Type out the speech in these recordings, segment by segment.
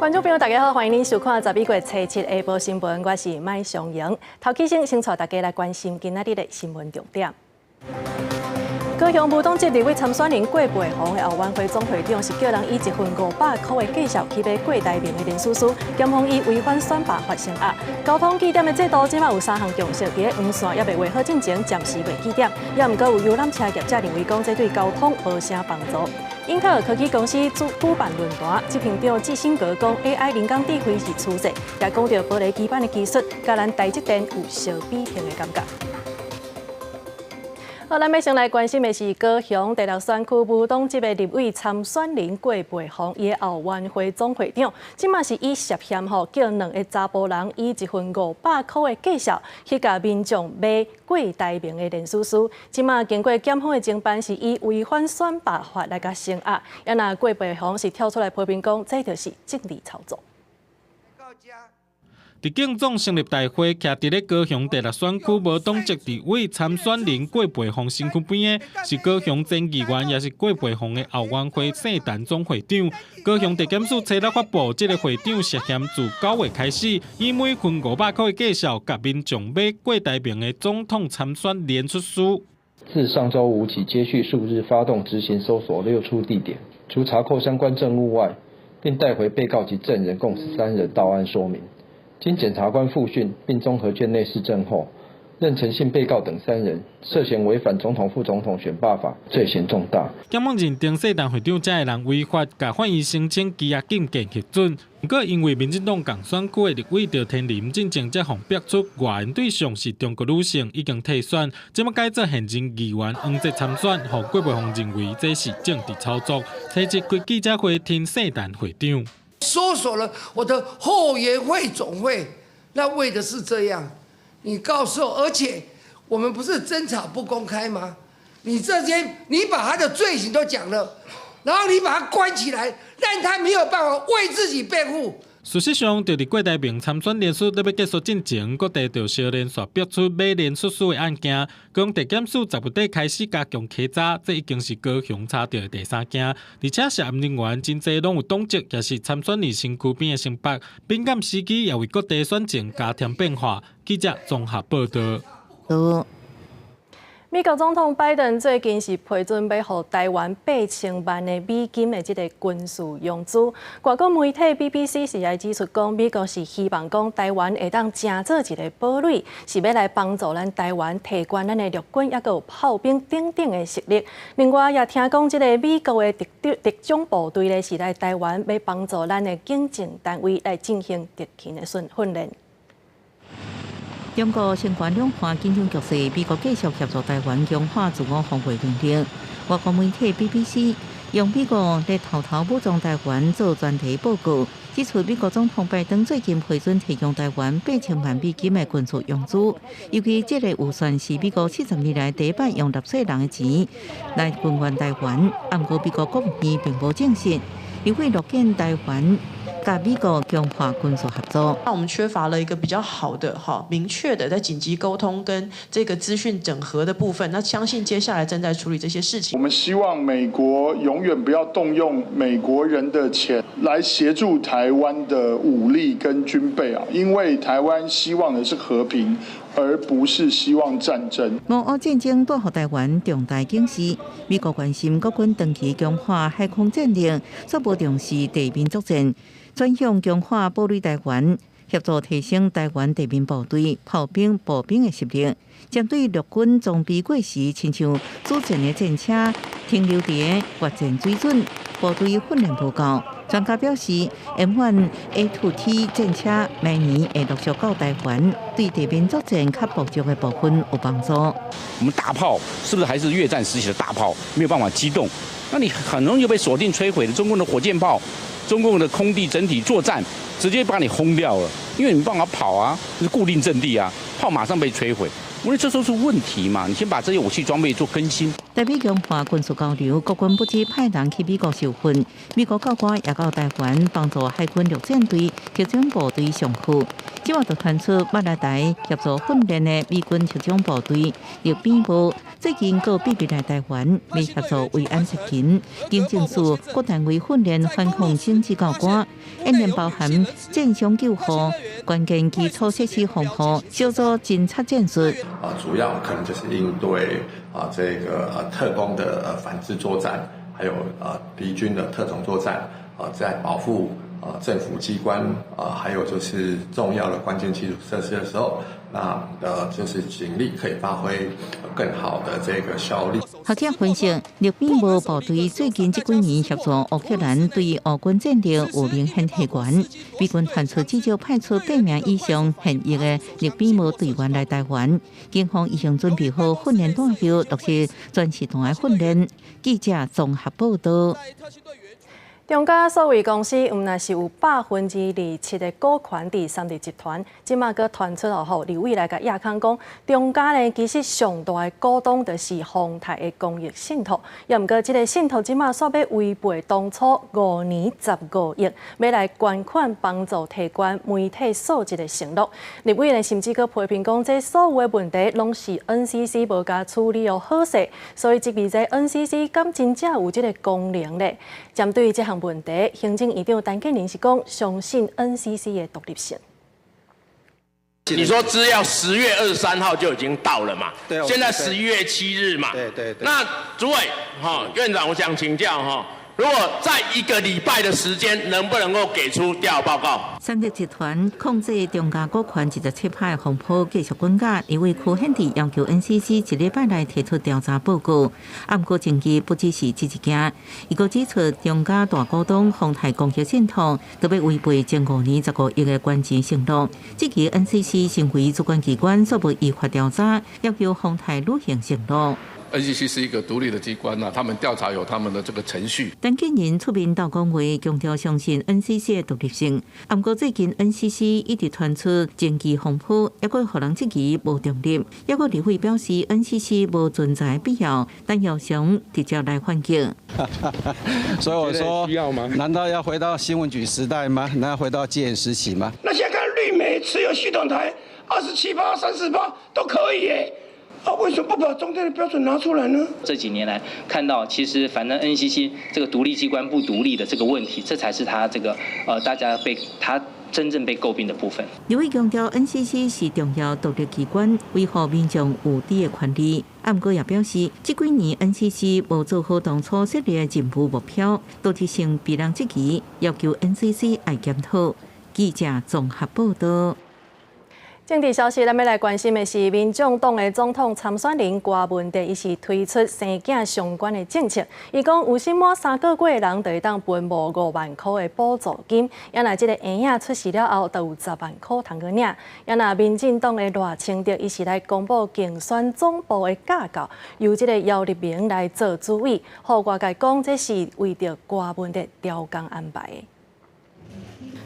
觀眾朋友，大家好，歡迎您收看十一月初七下晡新聞，我是麥尚瑩。頭起先，先帶大家來關心今仔日的新聞重點。高雄無黨籍立委參選人郭培宏的後援會總會長是叫人以一份500箍的價數去買郭台銘的連署書，檢控伊違反選罷法成押。交通記點的制度，這擺有三項共識，佇咧黃線猶未畫好進前，暫時袂記點。也毋過有遊覽車業者認為講，這對交通無啥幫助。英特爾科技公司主舉辦論壇，執行長基辛格講 AI 人工智慧是趨勢，也講著玻璃基板的技術，佮咱台積電有相比拼的感覺。好，咱欲先來關心的是高雄第六選區無黨籍的立委參選人郭培宏，伊的後援會總會長，這馬是以涉嫌吼叫兩个查埔人以一份五百箍的價數去共民眾買郭台銘的連署書，這馬經過檢方的偵辦，是以違反選罷法來共聲押。啊若郭培宏是跳出來批評講，這就是政治操作。佇競總成立大會，徛佇咧高雄第六選區無黨籍立委參選人郭培宏身軀邊的，是高雄前議員，也是郭培宏的後援會聖誕總會長。高雄地檢署初六發布，這个會長涉嫌自9月開始，以每份五百箍的價數，共民眾買郭台銘的總統參選連署書。自上週五起，接續數日發動執行搜索六處地點，除查扣相關證物外，並帶回被告及證人共13人到案說明。經檢察官複訊並綜合卷內事證後，認陳姓被告等三人涉嫌違反總統、副總統選罷法，罪嫌重大。檢方認定世陳會長這个人違法，共法院申請羈押禁見核准。毋過因為民進黨仝選區的立委趙天麟進前才予逼出外緣對象是中國女性，已經退選，這馬改做現任議員黃捷參選，予郭培宏認為這是政治操作。初七開記者會挺世陳會長。搜索了我的後援會總會，那為的是這樣。你告訴我，而且我們不是偵查不公開嗎？你這些，你把他的罪行都講了，然後你把他關起來，讓他沒有辦法為自己辯護。事實上，就佇郭台銘參選連署咧欲結束進前，閣提著相連紲爆出買連署書的案件，高雄地檢署10月底開始加強稽查，這已經是高雄查著的第三件，而且涉案人員真濟攏有黨籍，也是參選人身軀邊的成北，敏感時機也為各地選情加添變化。記者綜合報導。美國總統拜登最近是批准欲予台灣8000萬的美金的這个軍事融資。外國媒體 BBC 是來指出講，美國是希望講台灣會當成做一个堡壘，是欲來幫助咱台灣提懸咱的陸軍，抑閣有炮兵等等的實力。另外也聽講，這个美國的特種部隊咧是來台灣，欲幫助咱的警政單位來進行特勤的訓練。中國相關兩岸緊張局勢，美國繼續協助台灣強化自我防衛能力。外國媒體 BBC 用美國咧偷偷武裝台灣做專題報告，指出美國總統拜登最近批准提供台灣8000萬美金的軍事融資，尤其這个預算是美國40年來第一擺用納稅人的錢來軍援台灣。毋過美國國務院並無證實，因為樂見台灣佮美國強化軍事合作。那我們缺乏了一個比較好的、哈明確的在緊急溝通跟這個資訊整合的部分。那相信接下來正在處理這些事情。我們希望美國永遠不要動用美國人的錢來協助台灣的武力跟軍備啊，因為台灣希望的是和平，而不是希望戰爭。俄烏戰爭帶予台灣重大警示，美國關心國軍長期強化海空戰力，煞無重視地面作戰，轉向強化堡壘台灣，協助提升台灣地面部隊、炮兵、步兵的實力。針對陸軍裝備過時，親像主戰的戰車停留佇越戰水準，部隊訓練無夠。專家表示，M1A2T 戰車明年會陸續到台灣，對地面作戰較薄弱的部分有幫助。我們大炮是不是還是越戰時期的大炮？沒有辦法機動，那你很容易就被鎖定摧毀的。中共的火箭炮，中共的空地整體作戰，直接把你轟掉了，因為你沒辦法跑啊，是固定陣地啊，炮馬上被摧毀。我覺得這都是問題嘛，你先把這些武器裝備做更新。台台美強化軍事交流，國軍不只派人去美國受訓，美國教官也到台灣幫助海軍陸戰隊特種部隊上課。這話就傳出捌來台協助訓練的美軍特種部隊陸兵部，最近閣秘密來台灣，欲協助維安執勤。警政署各單位訓練反恐整治教官，演練包含戰傷救護、關鍵基礎設施防護、小組偵察戰術。啊，主要可能就是應對啊這個特工的反制作戰，還有敵軍的特種作戰，啊在保護政府機關啊，還有就是重要的關鍵基礎設施的時候，那就是警力可以發揮更好的這個效力。學者分析，陸兵部部隊最近這幾年協助烏克蘭對俄軍戰力有明顯提懸。美軍傳出至少派出八名以上現役的陸兵部隊員來台灣，警方已經準備好訓練彈藥，落實全時段的訓練。記者綜合報道。中嘉數位公司毋但是有27%的股權佇三立集團，這馬閣傳出哦吼，立委來共掖空講，中嘉呢其實上大的股東就是宏泰的公益信託，也毋過這个信託這馬煞欲違背當初5年15億欲來捐款幫助提懸媒體素質的承諾。立委呢甚至閣批評講，這所有的問題攏是 NCC 無共處理予好勢，所以質疑這 NCC 敢真正有這个功能咧？針對這項問題，行政院長陳建仁是講相信 NCC 的獨立性。你說資料10月23號就已經到了嘛？對。現在11月7日嘛？對對對。那主委哈院長，我想請教哈，如果在一個禮拜的時間，能不能夠給出調查報告？三立集團控制中嘉股權27%的風波繼續滾價，立委柯憲哲要求 NCC 一禮拜內提出調查報告。啊，毋過證據不只是這一件，伊閣指出中嘉大股東宏泰公益信託都欲違背前5年15億的捐錢承諾，質疑 NCC 身為主管機關，煞無依法調查，要求宏泰履行承諾。 NCC 是一個獨立的機關啊，他們調查有他們的這個程序。陳建仁出面鬥講話，強調相信 NCC 的獨立性。毋過最近 NCC 一直傳出證據風波，抑閣予人質疑無中立。抑閣立委表示 NCC 無存在必要，但要想直接來反擊。所以我說，難道要回到新聞局時代嗎？難道回到戒嚴時期嗎？那現在看綠媒持有系統台27%、34%都可以耶。啊，為什麼不把中間的標準拿出來呢？這幾年來看到，其實反正 NCC 這個獨立機關不獨立的這個問題，這才是他這個大家被他真正被詬病的部分。立委強調，NCC 是重要獨立機關，維護民眾有知的權利。啊，毋過也表示，這幾年 NCC 無做好當初設立的任務目標，獨立性被人質疑，要求 NCC 愛檢討。記者綜合報道。政治消息，咱欲來關心的是，民眾黨的總統參選人柯文哲，伊是推出生囝相關的政策。伊講有生滿3個月的人，就會當分募5萬箍的補助金；抑若這个嬰仔出世了後，就有10萬箍通去領。抑若民進黨的賴清德，伊是來公布競選總部的架構，由這个姚立明來做主委。予外界講，這是為著柯文哲調工安排的。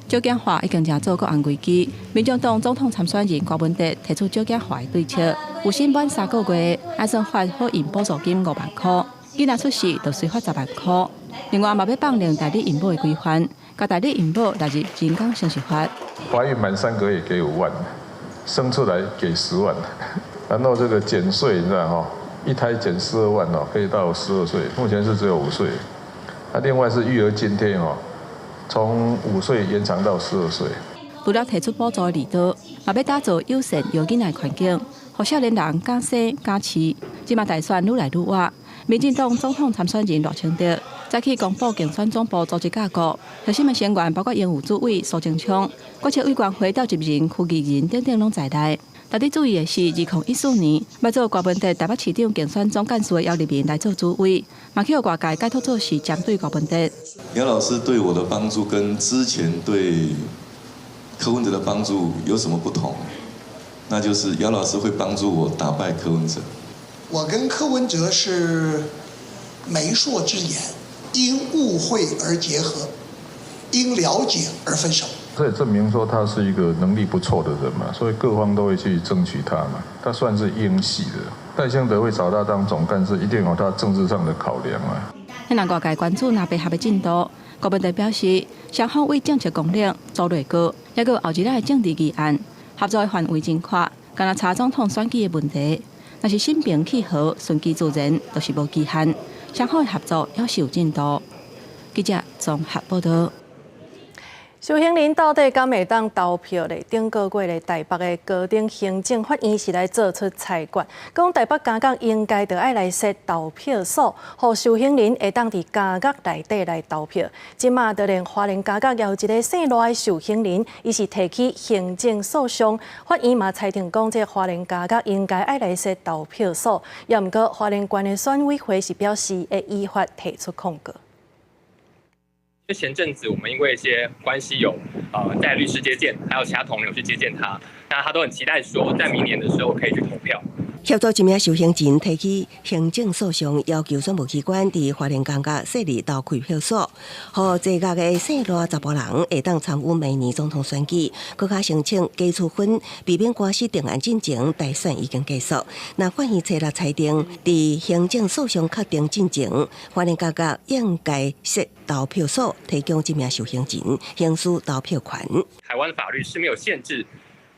少子化已經成做國安危機。民眾黨總統參選人柯文哲提出少子化的對策，有生滿3個月，按算發好孕補助金5萬箍，囡仔出世就隨發10萬箍。另外，嘛欲放寬代理孕母的規範，共代理孕母納入人工生殖法。懷孕滿3個月給5萬，生出來給10萬，然後這個減稅，你知道哈？一胎減12萬哦，可以到12歲，目前是只有5歲。那另外是育兒津貼哦。從5歲延長到12歲。除了提出補助的利多，嘛欲打造友善育囡仔的環境，予少年人敢生敢飼。這馬大選愈來愈倚，民進黨總統參選人賴清德早起公布競選總部組織架構，核心的成員包括榮譽主委蘇貞昌、國策委員會召集人區宜仁等等攏在內。值得注意的是，2014年，欲做柯文哲台北市長競選總幹事的姚立明來做主委，嘛予外界解讀做是針對柯文哲。姚老師對我的幫助跟之前對柯文哲的幫助有什麼不同？那就是姚老師會幫助我打敗柯文哲。我跟柯文哲是媒妁之言，因誤會而結合，因了解而分手。這也證明說他是一個能力不錯的人嘛，所以各方都會去爭取他嘛。他算是英系的。賴清德會找他當總幹事，一定有他政治上的考量啊。咱外界關注藍白合的進度，郭文德表示，雙方為政策綱領做內閣，抑閣後一個政治議案合作的範圍真闊，敢若查總統選舉的問題，若是心平氣和、順其自然，就是無期限。雙方的合作猶是有進度。記者綜合報道。受刑人到底敢會當投票咧？頂個月咧，台北的高等行政法院是來做出裁決，講台北監獄應該著愛來設投票所，予受刑人會當佇監獄內底來投票。這馬就連花蓮監獄也有一个姓賴的受刑人，伊是提起行政訴訟，法院嘛裁定講，這花蓮監獄應該愛來設投票所。也毋過花蓮縣的選委會是表示會依法提出抗告。就前陣子，我們因為一些關係有，帶律師接見，還有其他同仁有去接見他，那他都很期待說，在明年的時候可以去投票。協助一名受刑人提起行政訴訟，要求選務機關佇花蓮監獄設立投開票所，予坐獄的姓賴查埔人會當參與明年總統選舉。閣較申請解處分，避免官司定案進前，大選已經結束。若法院初六裁定，佇行政訴訟確定進前，花蓮監獄應該設投票所，提供這名受刑人行使投票權。台灣法律是沒有限制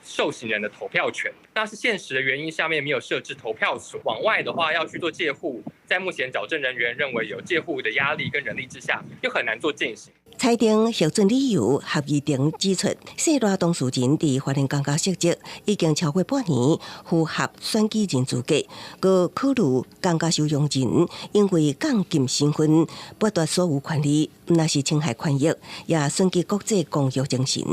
受刑人的投票權，那是現實的原因，下面沒有設置投票所。往外的話要去做戒護，在目前矯正人員認為有戒護的壓力跟人力之下，又很難做進行。裁定核准理由，合議庭指出，姓賴當事人佇花蓮監獄述職已經超過半年，符合選舉人資格。閣考慮監獄收容人因為監禁身份剝奪所有權利，毋但是侵害權益，也損及國際公約精神。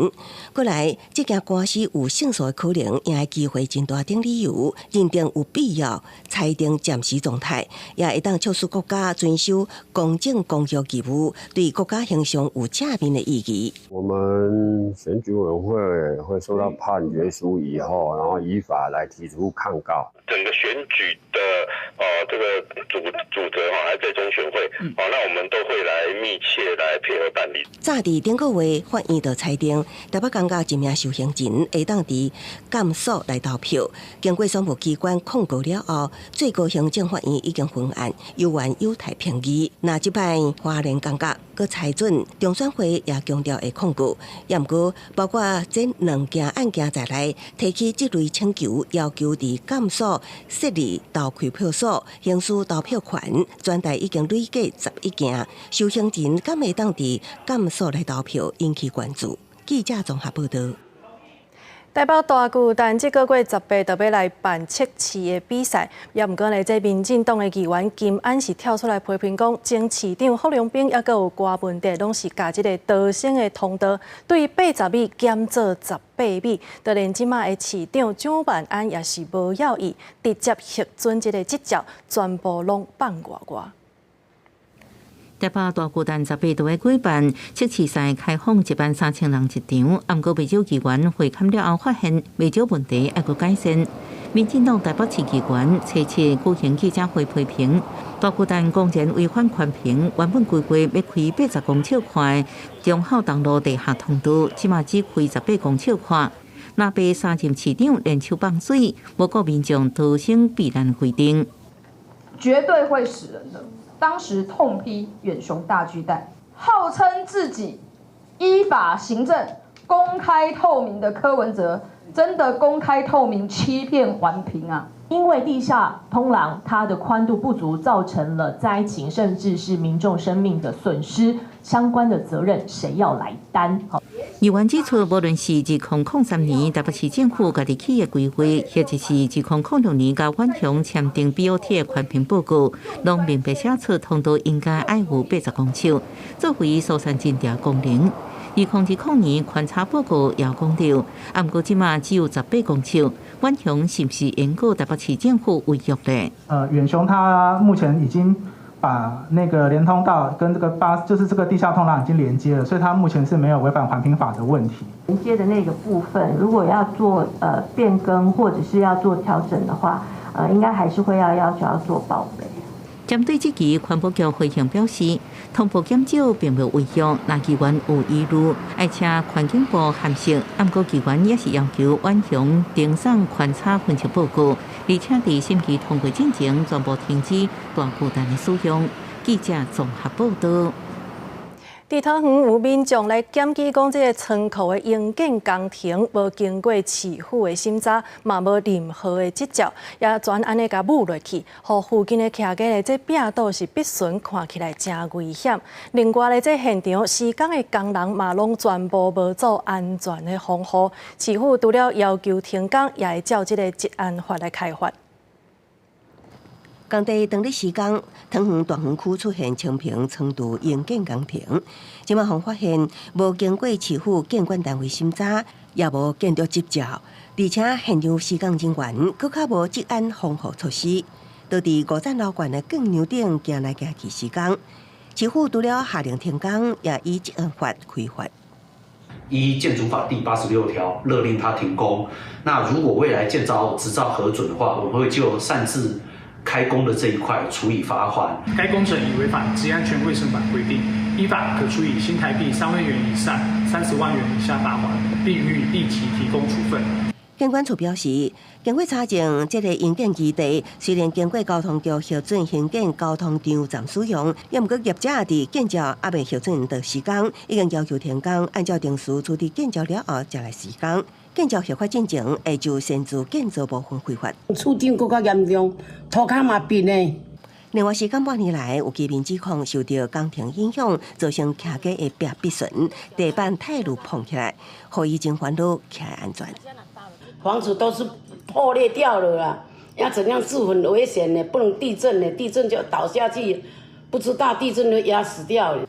過來，這件官司有勝訴的可能，贏的機會真大等理由，認定有必要裁定暫時狀態，也會當促使國家遵守公正公約義務，對國家形象有正面的意義。我們選舉委員會會收到判決書以後，然後依法來提出抗告。整個選舉的這個主責哈，還在中選會，哦，那我們都會來密切來配合辦理。早佇頂個月，法院就裁定台北監獄一名受刑人會當佇監所來投票。經過選務機關控告了後，最高行政法院已經分案，由原友台評議。若這擺花蓮監獄閣裁准，中選會也強調會控告。也毋過，包括這兩件案件在內，提起這類請求，要求佇監所設立投開票所，行使投票權，全台已經累計11件，受刑人敢會當佇監所來投票，引起關注。記者綜合報道。台北大巨蛋這個月18就欲來辦測試的比賽，也毋過呢，這民進黨的議員金安是跳出來批評講，前市長郝龍斌抑閣有柯文哲，攏是共這个逃生的通道，對80米減做18米，就連這馬的市長蔣萬安也是無要伊，直接核准這个執照，全部攏放外外。台北大巨蛋18就欲舉辦測試賽，開放13000人一場，毋過袂少議員會勘了後發現袂少問題愛閣改善。民進黨台北市議員初七舉行記者會批評，大巨蛋公然違反環評，原本規劃欲開80公尺寬忠孝東路地下通道，這馬只開18公尺寬。藍白三任市長聯手放水，無顧民眾逃生避難規定，絕對會死人的。當時痛批遠雄大巨蛋，號稱自己依法行政、公開透明的柯文哲，真的公開透明欺騙環評啊！因為地下通廊它的寬度不足，造成了災情，甚至是民眾生命的損失，相關的責任誰要來擔？好，議員指出，無論是2003年台北市政府家己起的規劃，或者是2006年佮遠雄簽訂 BOT 的環評報告，攏明白寫出通道應該愛有80公尺，作為疏散進調功能。2020年勘查報告也講著，毋過這馬只有18公尺，遠雄是毋是延過台北市政府違約咧？遠雄他目前已經把那個連通道跟這個八，就是這個地下通廊已經連接了，所以它目前是沒有違反環評法的問題。連接的那個部分，如果要做變更或者是要做調整的話，應該還是會要要求要做報備。針對這期環保局回應表示，通報減少並無違約，若議員有疑慮，愛請環境部函釋。毋過議員也是要求遠雄呈送勘查分析報告，而且佇審議通過進前，全部停止大巨蛋的使用。記者綜合報導。佇桃園有民眾來檢舉講，這个倉庫的營建工程無經過市府的審查，嘛無任何的執照，也全按呢共舞落去，予附近的徛家的這壁倒是篦巡看起來誠危險。另外咧，這現場施工的工人嘛攏全部無做安全的防護。市府除了要求停工，也會照這个職安法來開罰。工地當日施工，桃園大園區出現青平倉儲營建工程，這馬予發現無經過市府建管單位審查，也無建築執照，而且現場施工人員閣較無職安防護措施，就佇五層樓懸的鋼梁頂行來行去施工。市府除了下令停工，也依職安法開罰。依建築法第86條勒令他停工。那如果未來建造執照核准的話，我們會就擅自開工的這一塊處以罰鍰。該工程已違反職業安全衛生法規定，依法可處以新台幣3萬元以上30萬元以下罰鍰，並予以立即停工處分。建管處表示，經過查證，這个營建基地雖然經過交通局核准興建交通場站使用，也毋過業者佇建照猶未核准就施工，已經要求停工，按照程序處理建照了後才來施工。建照核發進前，會就擅自建造部分開罰。厝頂閣較嚴重，塗跤嘛變的。另外，時間半年來，有居民指控受著工程影響，造成徛家的壁篦巡，地板太路膨起來，予伊真煩惱徛安全。房子都是破裂掉了啦，要怎樣住很危險呢？不能地震呢，地震就倒下去，不知道地震就壓死掉了。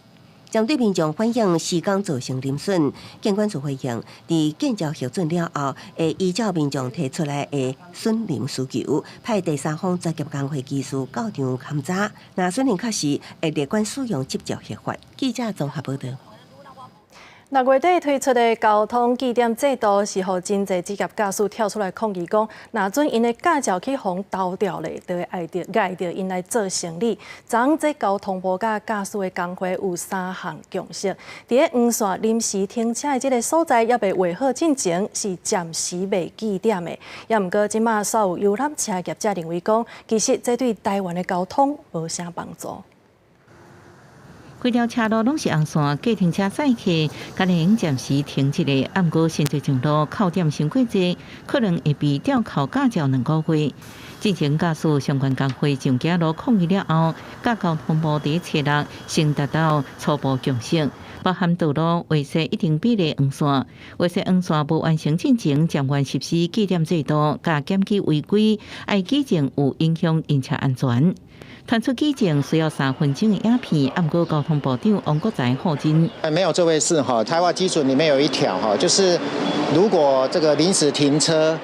針對民眾反映施工造成鄰損，建管處回應，佇建照核准了後，會依照民眾提出來的損鄰需求，派第三方專業工會技師到場勘查，若損鄰確實，會列管使用執照核發。記者綜合報導。六月底推出的交通記點制度，是予真濟職業駕駛跳出來抗議，講若准𪜶的駕照去予偷掉咧，就會礙著礙著𪜶來做生理。昨昏這交通部佮駕駛的工會有三項共識，佇咧黃線臨時停車的這个所在，猶未畫好進前，是暫時袂記點的。也毋過這馬煞有遊覽車業者認為講，其實這對台灣的交通無啥幫助。規條車路攏是紅線，計程車載客，敢會用暫時停一下。毋過限制上路扣點傷過濟，可能會被吊扣駕照2個月。進前駕駛相關工會上街路抗議了後，佮交通部佇初六先達到初步共識，包含道路劃設一定比例黃線，劃設黃線無完成進前，暫緩實施記點制度，佮檢舉違規，愛舉證有影響行車安全。傳出舉證需要3分鐘的影片，毋過交通部長王國材否認。沒有這回事哈，開發基準裡面有一條哈，就是如果這個臨時停車，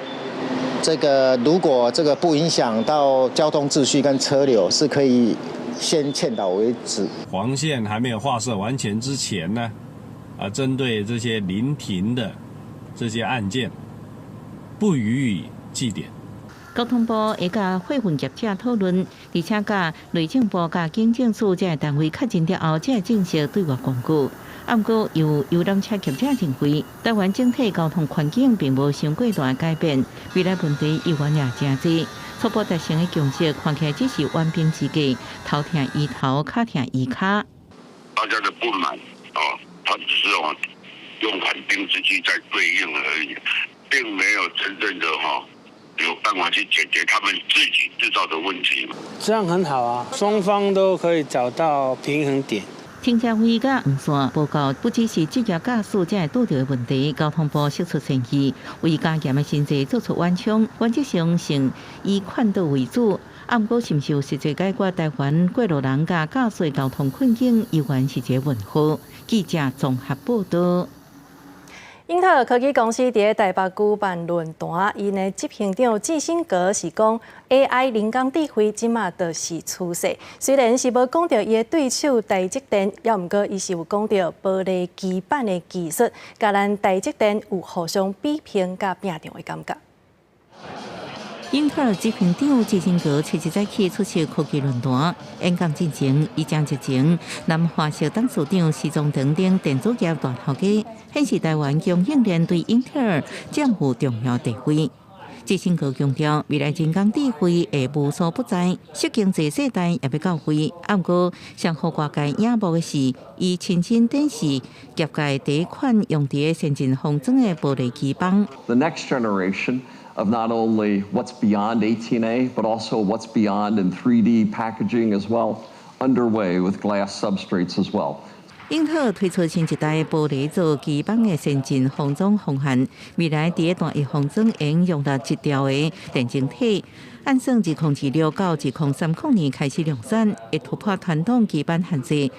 這個如果這個不影響到交通秩序跟車流，是可以先勸導為止。黃線還沒有劃設完全之前呢，啊，針對這些臨停的這些案件，不予以記點。交通部會佮貨運業者討論，而且佮內政部佮警政署這个單位確認了後，才會正式對外公告。毋過有遊覽車業者認為，台灣整體交通環境並無傷過大改變，未來問題猶原也誠濟。初步達成的共識，看起來只是緩兵之計，頭疼醫頭，跤疼醫跤。大家的不滿啊，他只是用緩兵之計在對應而已，並沒有真正的哈。有辦法去解決他們自己製造的問題。這樣很好啊，雙方都可以找到平衡點。停車位佮黃線報告不只是職業駕駛才會拄著的問題，交通部釋出善意，為加嚴的限制做出緩衝，原則上先以勸導為主。毋過是毋是有實際解決台灣過路人佮駕駛交通困境，猶原是一個問號。記者綜合報導。英特爾科技公司佇咧台北舉辦論壇，𪜶的執行長基辛格是講 AI 人工智慧這馬就是趨勢。雖然是無講著伊的對手台積電，猶毋過伊是有講著玻璃基板的技術，佮咱台積電有互相比拼佮拼場的感覺。英特爾執行長基辛格七日早起出席科技論壇，演講進前，伊將日前南華碩董事長施宗棠等電子業大頭家，顯示台灣供應鏈對英特爾佔有重要地位。智新閣強調，未來人工智慧會無所不在，小經濟世代也欲到位。啊，毋過上予外界仰慕的是，伊親身展示業界第一款用佇先進封裝的玻璃基板。 The next generation of not only what's beyond 18A, but also what's beyond in 3D packaging as well, underway with glass substrates as well. 英特爾推出新一代玻璃做基板的先進封裝方案，未來佇單一封裝應用到一兆個電晶體，按算2026到2030年開始量產，會突破傳統基板限制，予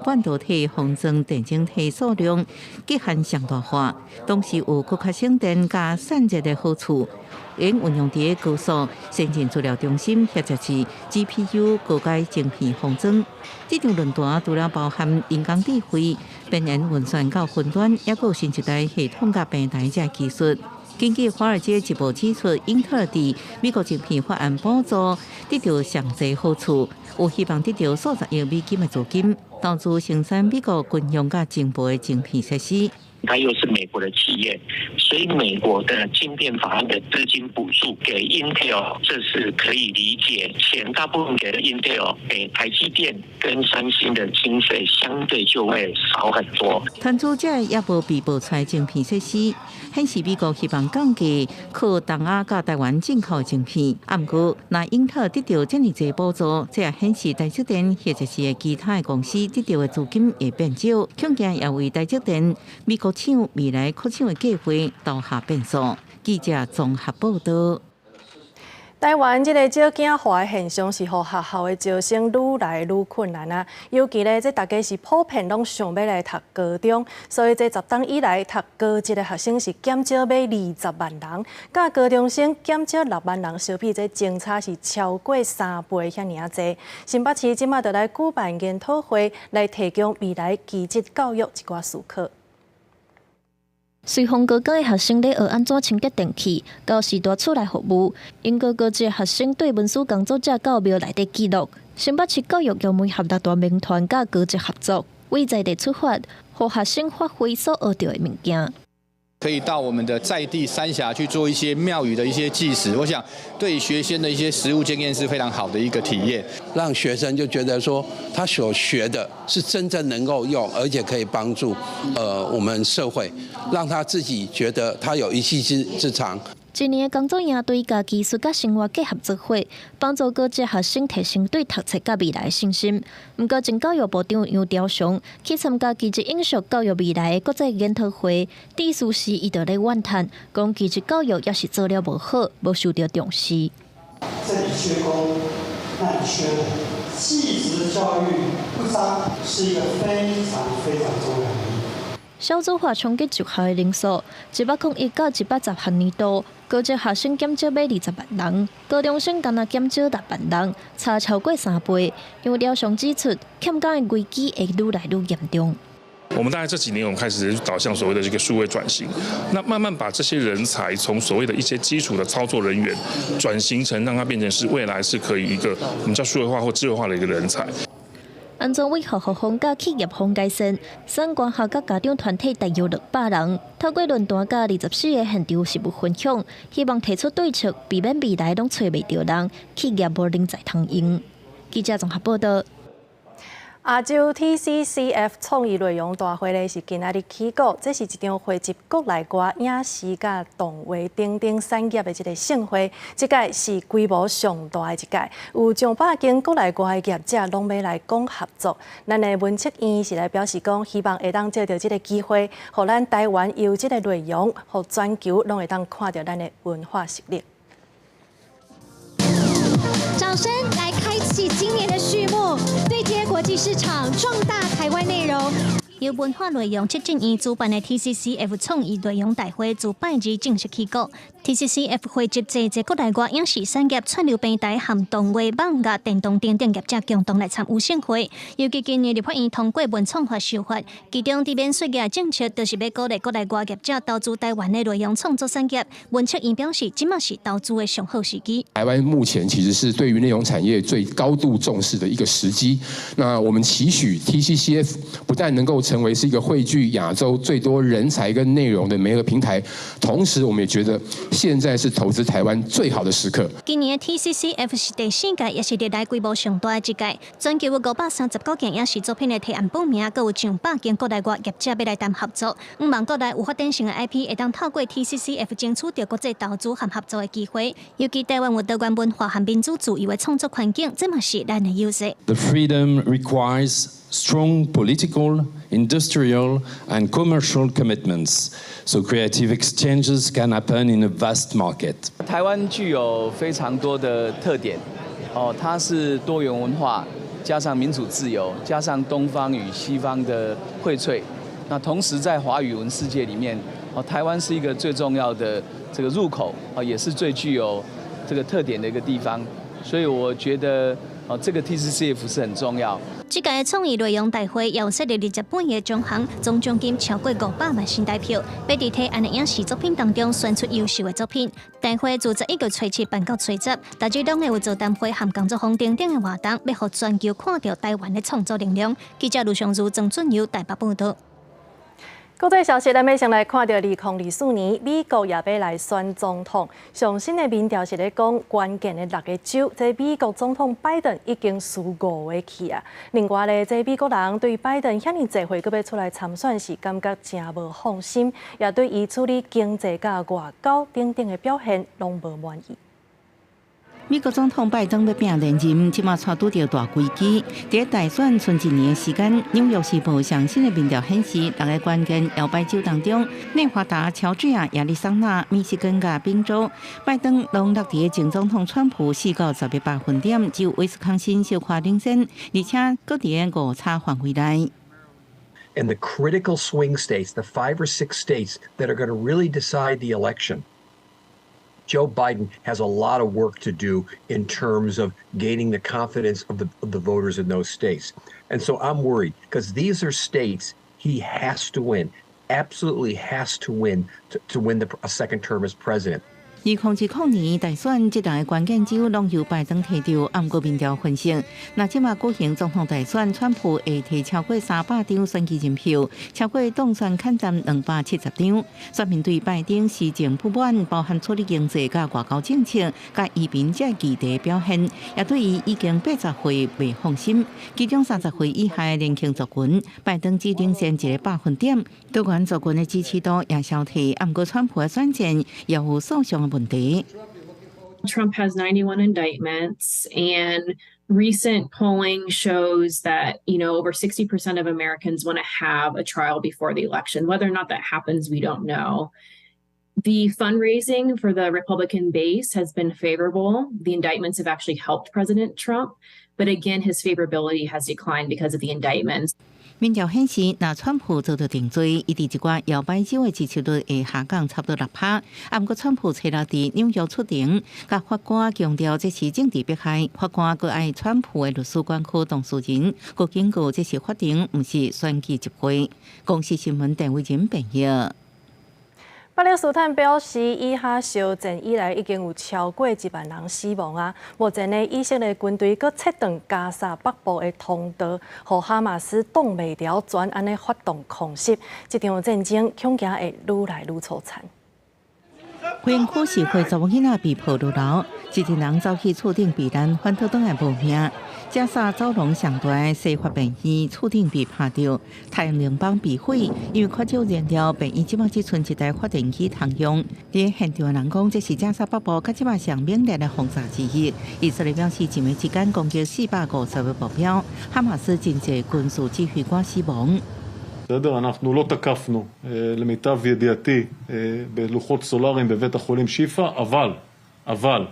半導體封裝電晶體數量極限上大化，同時有閣較省電佮散熱的好處。會運用佇高速先進資料中心或者是 GPU 高階晶片封裝。這場論壇除了包含人工智慧、邊緣運算到雲端，抑閣有新一代系統佮平台這技術。根據《華爾街日報》指出，英特爾佇美國晶片法案補助得著上濟好處，有希望得著數十億美金的資金，投資生產美國軍用佮情報的晶片設施。它又是美國的企業，所以美國的晶片法案的資金補助給 Intel，這是可以理解。錢大部分給了 Intel，給台積電跟三星的經費相對就會少很多。團組者也無被爆出晶片設施，顯示美國希望降低靠東亞佮台灣進口晶片。啊，毋過，若英特爾得著遮爾濟補助，這也顯示台積電或者是其他的公司得著的資金會變少，恐驚也為台積電美國廠未來擴廠的計劃投下變數。記者綜合報道。台灣這個少子化的現象是予學校的招生愈來愈困難啊！尤其咧，這大家是普遍攏想欲來讀高中，所以這10冬以來讀高職的學生是減少欲20萬人，佮高中生減少6萬人，相比這相差是超過3倍遐爾仔濟。新北市這馬就來舉辦研討會，來提供未來技職教育一寡思考。隨風高工的學生咧學按怎清潔電器，到時大厝內服務。英國高職學生對文書工作者到廟內底記錄。新北市教育局媒合六大民團佮高職合作，為在地出發，予學生發揮所學著的物件。可以到我們的在地三峽去做一些廟宇的一些祭祀，我想對學生的一些實務經驗是非常好的一個體驗，讓學生就覺得說他所學的是真正能夠用，而且可以幫助我們社會，讓他自己覺得他有一技之長。一年的工作營隊共技術佮生活結合做伙，幫助高職學生提升對讀冊佮未來的信心。毋過，前教育部長楊朝祥去參加技職永續教育未來的國際研討會，致辭時伊就咧怨嘆，講技職教育猶是做了無好，無受著重視。這裡缺工，那裡缺人，技職教育不彰是一個非常非常重要的議題。少子化衝擊就學的人數，101到110學年度，高職學生減少欲20萬人，高中生干焦減少6萬人，差超過3倍。楊朝祥指出，欠工的危機會愈來愈嚴重。我們大概這幾年，我們開始導向所謂的這個數位轉型，那慢慢把這些人才從所謂的一些基礎的操作人員，轉型成讓他變成是未來是可以一個我們叫數位化或智慧化的一個人才。按怎為學校方佮企業方改善，相關學佮家長團體大約600人，透過論壇佮24個現場實務分享，希望提出對策，避免未來攏揣袂著人，企業無人才通用。記者綜合報道。亞洲 TCCF 創意內容大會咧是今仔日起鼓，這是一場匯集國內外影視佮動畫等等產業的一個盛會。這屆是規模上大的一屆，有上百間國內外的業者攏欲來講合作。咱的文策院是來表示講，希望會當藉著這個機會，予咱台灣優質的內容，予全球攏會當看著咱的文化實力。掌聲來開啟今年的序幕，對接國際市場，壯大台灣內容。由文化內容策進院主辦的 TCCF 創意內容大會自拜二正式起鼓。TCCF 匯集濟濟國內外影視產業串流平台和動畫、網絡、電動等等業者共同來參與盛會。尤其今年立法院通過文創法修法，其中佇免稅額政策，就是欲鼓勵國內外業者投資台灣的內容創作產業。文策院表示，這馬是投資的上好時機。台灣目前其實是對於內容產業最高度重視的一個時機。那我們期許 TCCF 不但能夠成為是一個匯聚亞洲最多人才跟內容的媒合平台，同時我們也覺得現在是投資台灣最好的時刻。今年的 TCCF 是第四屆，也是歷來規模上大的一屆。全球有539件影視作品的提案報名，閣有上百間國內外業者欲來談合作。向望國內有發展性的 IP 會當透過 TCCF 爭取著國際投資和合作的機會。尤其台灣有多元文化和民主自由的創作環境，這嘛是咱的優勢。 The freedom requires strong political, industrial and commercial commitments, so creative exchanges can happen in a vast market. 台灣具有非常多的特點，哦，它是多元文化，加上民主自由，加上東方與西方的薈萃。那同時在華語文世界裡面，哦，台灣是一個最重要的這個入口，啊，也是最具有這個特點的一個地方。所以我覺得，哦，這個 TCCF 是很重要。這屆創意內容大會有設立28個獎項，總獎金超過500萬新台票，欲佇提案的影視作品當中選出優秀的作品。大會自11月初七辦到初十，逐日攏會有座談會和工作坊等等的活動，欲予全球看著台灣的創作能量。記者盧尚如、曾俊友台北報導。國際消息，咱欲先來看著2024年，美國也欲來選總統。上新的民調是咧講，關鍵的六個州，這美國總統拜登已經輸五個去啊。另外咧，這美國人對拜登遐爾濟歲閣欲出來參選是感覺誠無放心，也對伊處理經濟佮外交等等的表現攏無滿意。美國總統拜登欲拚連任，這馬𤆬拄著大危機。佇大選賰一年的時間，紐約時報上新的民調顯示，六个關鍵搖擺州當中，內華達、喬治亞、亞利桑那、密西根佮賓州，拜登攏落佇前總統川普4到10個百分點，只有威斯康辛小可領先，而且閣佇誤差範圍內。 And the critical swing states, the five or six states that are going to really decide the election, Joe Biden has a lot of work to do in terms of gaining the confidence of the voters in those states. And so I'm worried because these are states he has to win, absolutely has to win to win a second term as president. 2020年大選，這兩个關鍵州攏由拜登提著，毋過民調分析，若這馬舉行總統大選，川普會提超過300張選舉人票，超過當選坎站270張。選民對拜登施政不滿，包含處理經濟佮外交政策、佮移民這議題表現，也對伊已經80歲袂放心。其中30歲以下的年輕族群，拜登只領先一個百分點，多元族群的支持度也消退。毋過川普的選戰也有訴訟的問題。 Trump has 91 indictments, and recent polling shows that over 60% of Americans want to have a trial before the election. Whether or not that happens, we don't know. The fundraising for the Republican base has been favorable. The indictments have actually helped President Trump. But again, his favorability has declined because of the indictments. 民調顯示，若川普遭著定罪，伊佇一寡搖擺州的支持率會下降差不多6趴。啊，毋過川普初六佇紐約出庭，共法官強調這是政治迫害。法官閣愛川普的律師管區當事人，閣警告這是法庭，毋是選舉集會。公視新聞鄧偉仁編譯。巴勒斯坦表示，以哈休戰以來已經有超過1萬人死亡啊！目前呢，以色列軍隊閣切斷加沙北部的通道，予哈馬斯擋袂牢，轉按呢發動空襲。這場戰爭恐驚會愈來愈凄慘。軍區是會查某囡仔被抱落樓，一群人走去厝頂避難，反倒轉來無命。加沙走廊上大的西法病院厝頂被拍著，太陽能板被毀，因為缺少燃料，病院這馬只賰一台發電機通用。佇現場的人講，這是加沙北部較這馬上猛烈的轟炸之一。以色列表示，一暝之間攻擊450個目標，哈馬斯真濟軍事指揮官死亡。 בסדר, אנחנו לא תקפנו, למיטב ידיעתי, בלוחות סולאריים בבית החולים שיפא, אבל,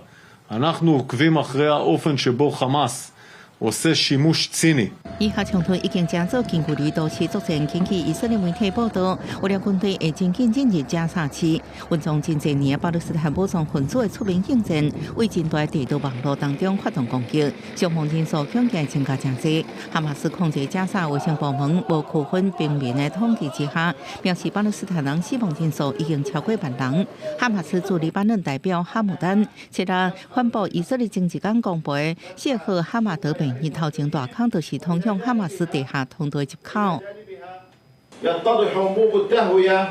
אנחנו עוקבים אחרי האופן שבו חמאס עושה שימוש ציני. 以哈衝突已經成做近距離都市作戰，根據以色列媒體報道，為了軍隊會真緊進入加沙市，武裝真濟年的巴勒斯坦武裝分子的出面應戰，為真大地道網路當中發動攻擊，傷亡人數恐驚增加誠濟。哈馬斯控制加沙衛生部門無區分平民的統計之下，表示巴勒斯坦人死亡人數已經超過萬人。哈馬斯駐黎巴嫩代表哈姆丹，七日反駁以色列前一工公布的謝赫哈馬德病院頭前大坑，就是通向哈馬斯地下通道的入口。 يتضح أنبوب التهوية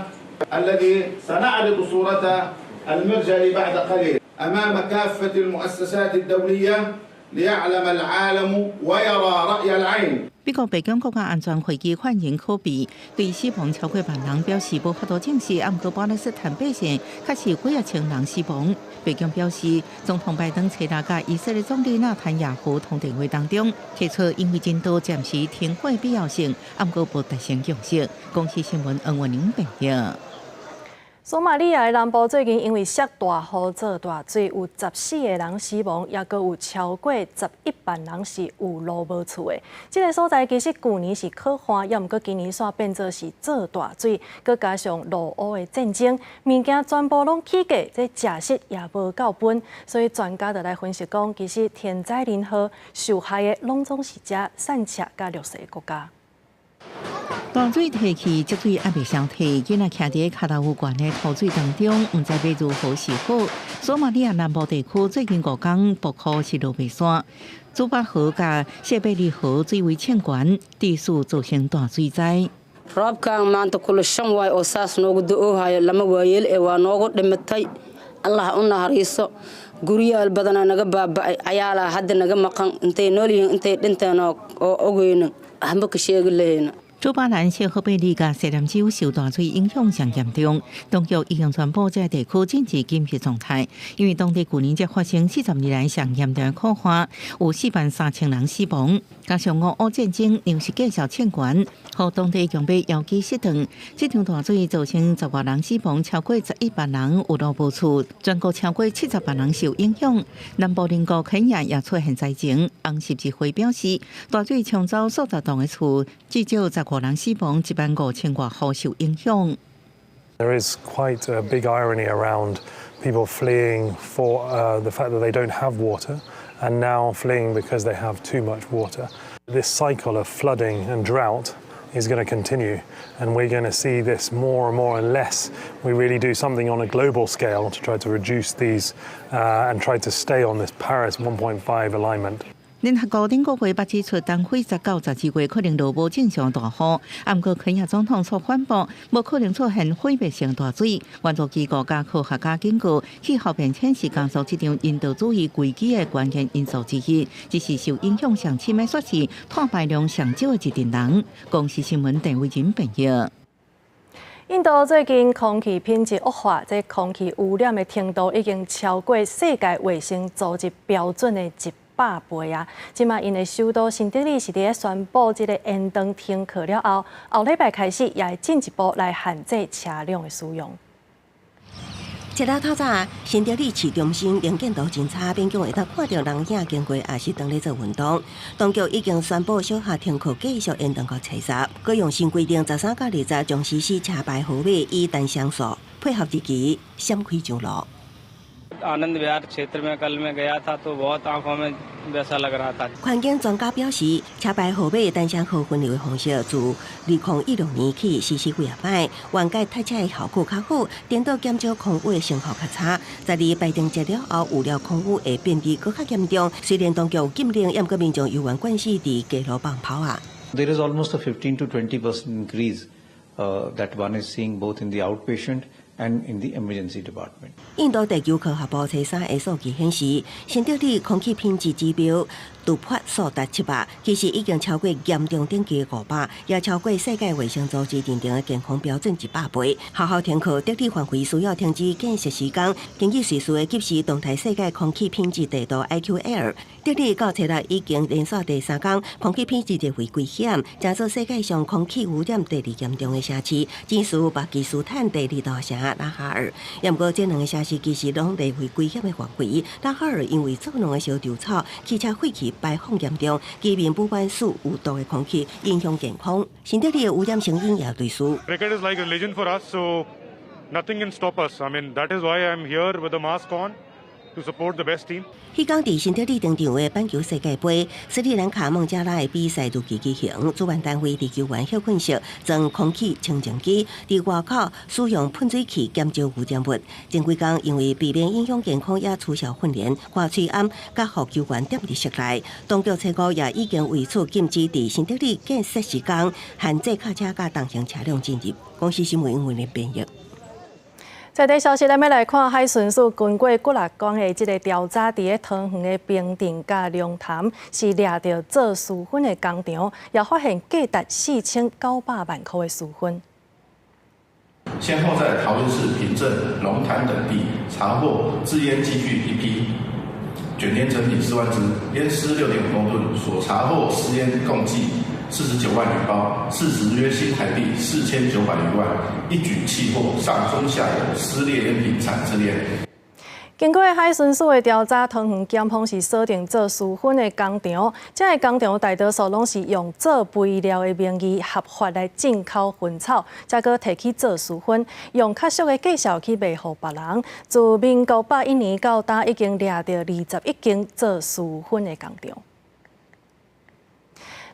الذي سنعرض صورته المرجل بعد قليل أمام كافة المؤسسات الدولية ليعلم العالم ويرى رأي العين。美國白宮國家安全會議發言人柯比對死亡超過萬人表示無法度證實，啊，毋過巴勒斯坦百姓確實幾仔千人死亡。白宮表示，總統拜登初六佮以色列總理納坦雅胡通電話當中，提出因為人道暫時停火必要性，啊，毋過無達成共識。公視新聞黃文玲報導。索馬利亞的南部最近因為落大雨做大水，有14個人死亡，抑閣有超過11萬人是有路無厝的。這個所在其實舊年是洘旱，抑毋過今年煞變做是做大水，閣加上俄烏的戰爭，物件全部攏起價，這食食也無夠分，所以專家就來分析講，其實天災人禍受害的攏總是遮散赤佮弱勢國家。大水退去，積水猶未消退，囡仔徛佇跤頭有懸的塗水當中，毋知欲如何是好。索馬利亞南部地區最近5工暴雨是落袂煞，祖巴河佮謝貝利河水位衝懸，持續造成大水災。 Roobkan maanta kula shan waay oo saas noogu da'oohayo lama waayeel ee waa noogu dhimatay. Allah u naxariiso. Guryaal badanaa naga baaba'ay, cayaalaa hadda naga maqan, intay nool yihiin intay dhinteen oo ogeyno waxba ka sheegi lahayno. 祖巴蘭謝赫貝利佮西南州受大水影響上嚴重，當局已經宣布這個地區進入緊急狀態，因為當地舊年才發生40年來上嚴重的洘旱，有4萬3千人死亡。加上俄烏戰爭，糧食價格衝懸，予當地強欲腰飢失頓。這場大水造成10外人死亡，超過11萬人有路無厝，全國超過70萬人受影響。南部鄰國肯亞也出現災情，紅十字會表示，大水沖走數十棟的厝，至少15人死亡，1萬5千外戶受影響。 There is quite a big irony around people fleeing for the fact that they don't have water and now fleeing because they have too much water. This cycle of flooding and drought is going to continue, and we're going to see this more and more unless we really do something on a global scale to try to reduce these and try to stay on this Paris 1.5 alignment. 聯合國頂個月捌指出，東非10到12月可能落無正常大雨，啊，毋過肯亞總統卻反駁，無可能出現毀滅性大水。援助機構佮科學家警告，氣候變遷是加速這場人道主義危機的關鍵因素之一，只是受影響上深的，卻是碳排量上少的一陣人。公視新聞鄧偉仁編譯。印度最近空氣品質惡化，這空氣污染的程度已經超過世界衛生組織標準的100倍啊！這馬𪜶的首都新德里是佇咧宣布這個延長停課了後，後禮拜開始也會進一步來限制車輛的使用。一日透早，新德里市中心能見度真差，勉強會當看著人影經過，抑是當咧做運動。當局已經宣布小學停課繼續延長到初十。閣用新規定，13到20將實施車牌號碼以單雙數配合日期閃開上路。 आनंद विहार क्षेत्र में कल मैं गया था तो बहुत आंखों में वैसा लग रहा था。環境專家表示，車牌號碼單雙號分流的方式自2016年起實施幾仔擺，緩解塞車的效果較好，顛倒減少空污的成效較差。在二拜登接了後，預料空污會變得閣較嚴重。雖然當局有禁令，毋過民眾猶原慣勢佇街路放炮仔。 There is almost a 15 to 20% increase that one is seeing both in the outpatient and in the emergency department. 印度地球科學部初三的數據顯示，新德里空氣品質指標突破數達700，其實已經超過嚴重等級500，也超過世界衛生組織認定的健康標準100倍。學校停課，德里範圍需要停止建設施工。根據瑞士的即時動態世界空氣品質地圖 IQAir，德里到初六已經連續第三工空氣品質列為危險，成做世界上空氣污染第二嚴重的城市，僅次於巴基斯坦第二大城拉哈爾。毋過這兩个城市其實攏列為危險的範圍。拉哈爾因為做農的燒稻草，汽車廢氣排放嚴重，居民不滿使有毒的空氣影響健康。新德里的污染成因也類似。 Cricket is like a religion for us, so nothing can stop us. I mean, that is why I'm here with the mask on to support the best team. 彼工佇新德里登場的板球世界盃，斯里蘭卡孟加拉的比賽如期舉行。主辦單位佇球員歇睏室裝空氣清淨機，佇外口使用噴水器減少污染物。前幾工因為避免影響健康，也取消訓練，掛喙罨，佮予球員踮佇室內。當局初五也已經為此禁止佇新德里建設施工，限制轎車佮重型車輛進入。公視新聞英文編譯。在地消息，咱欲來看海巡署經過幾若工的這个調查，佇咧桃園的平鎮佮龍潭是掠著做私薰的工廠，也發現價值4900萬箍的私薰。先後在桃園市平鎮、龍潭等地查獲製菸機具一批，捲菸成品4萬支，菸絲6.5公噸，所查獲私菸共計49萬餘包，市值約新台幣4900餘萬，一舉緝獲上中下游撕裂菸品產製鏈。經過海巡署的調查，桃園檢方是鎖定做私薰的工廠，這个工廠大多數攏是用做肥料的名義合法來進口薰草，再閣提去做私薰，用較俗的價數去賣予別人。自民國101年到今，已經掠著21間做私薰的工廠。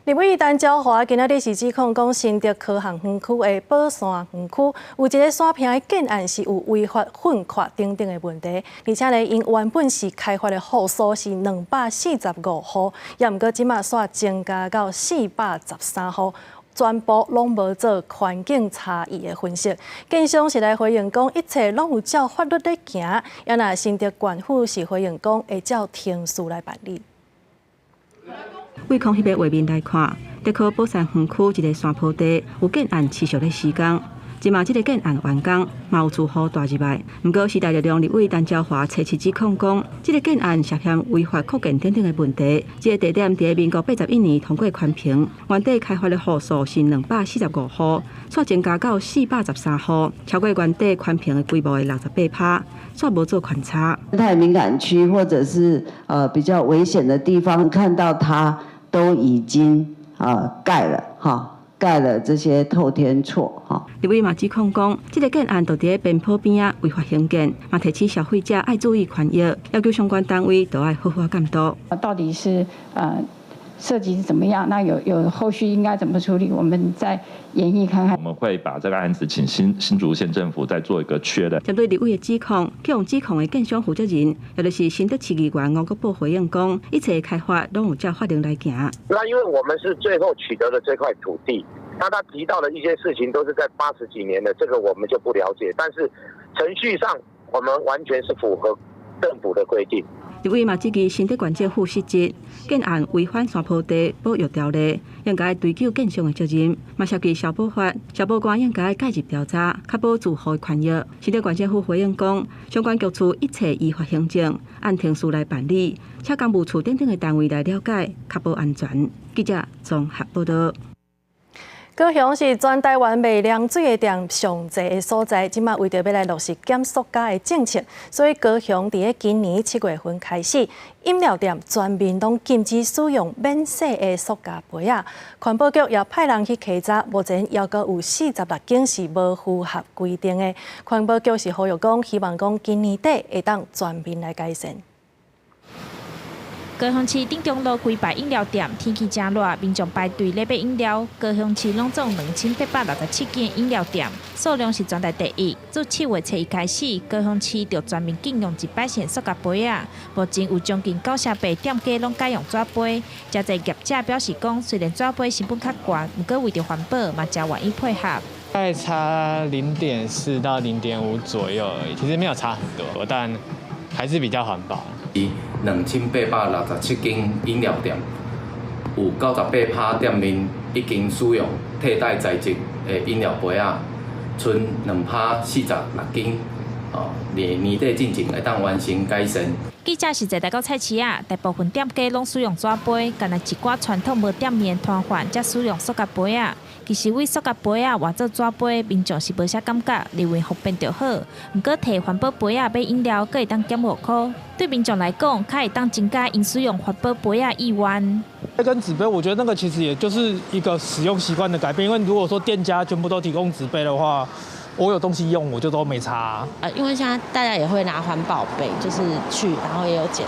立委陳昭華今仔日是指控講，新竹科學園區的寶山園區有一个山坪的建案是有違法糞壙等等的問題，而且呢，𪜶原本是開發的戶數是245戶，也毋過這馬煞增加到413戶，全部攏無做環境差異的分析。建商是來回應講，一切攏有照法律咧行，也若新竹縣府是回應講，會照程序來辦理。對空翕的畫面來看，竹科寶山園區一个山坡地有建案持續咧施工，這馬這个建案完工，嘛有住戶蹛入來。毋過時代力量立委陳昭華初七指控講，這个建案涉嫌違法擴建等等的問題。這个地點佇民國81年通過環評，原底開發的戶數是245戶，卻增加到413戶，超過原底環評的規模的68%，卻無做環差。生態敏感區或者是比較危險的地方，看到它都已經蓋了哈，蓋了這些透天厝哈。立委嘛指控講，這个建案就佇咧邊坡邊仔違法興建，嘛提醒消費者愛注意權益，要求相關單位都愛好好監督。到底是設計是怎麼樣？那有後續應該怎麼處理？我們再研議看看。我們會把這個案子請新竹縣政府再做一個確認。針對立委的指控，予指控的建商負責人，也就是新竹市議員吳國寶回應講，一切開發攏有照法令來行。那因為我們是最後取得了這塊土地，那他提到的一些事情都是在80幾年的，這個我們就不了解。但是程序上，我們完全是符合政府的規定。立委嘛質疑新竹縣政府失職，建案違反山坡地保育條例，應該追究建商的責任。嘛涉及消保法，消保官應該介入調查，確保住戶權益。新竹縣政府回應講，相關局處一切依法行政，按程序來辦理，請工務處等等的單位來了解，確保安全。記者綜合報導。高雄是全台灣賣涼水的店上濟的所在，這馬為著欲來落實減塑膠的政策，所以高雄佇咧今年7月份開始，飲料店全面攏禁止使用免洗的塑膠杯仔。環保局也派人去稽查，目前猶閣有46間是無符合規定的。環保局是呼籲講，希望講今年底會當全面來改善。高雄市頂中路規排飲料店，天氣誠熱，民眾排隊咧買飲料。高雄市攏總2867間飲料店，數量是全台第一。自7月初一開始，高雄市就全面禁用一擺性塑膠杯仔。目前有將近98%店家攏改用紙杯。誠濟業者表示講，雖然紙杯成本較懸，毋過為著環保，嘛誠願意配合。大概差0.4到0.5左右而已，其實沒有差很多，但還是比較環保。 2867間飲料店，有98%店面已經使用替代材質的飲料杯仔，賰246間，哦，年年底進前會當完成改善。記者實際來到菜市仔，大部分店家攏使用紙杯，干焦一寡傳統無店面攤販才使用塑膠杯仔。其實為塑膠杯仔換做紙杯，民眾是無啥感覺，認為方便就好。毋過提環保杯仔買飲料，閣會當減5塊，對民眾來講，較會當增加𪜶使用環保杯仔意願。跟紙杯，我覺得那個其實也就是一個使用習慣的改變。因為如果說店家全部都提供紙杯的話，我有東西用，我就都沒差。因為現在大家也會拿環保杯，就是去，然後也有撿。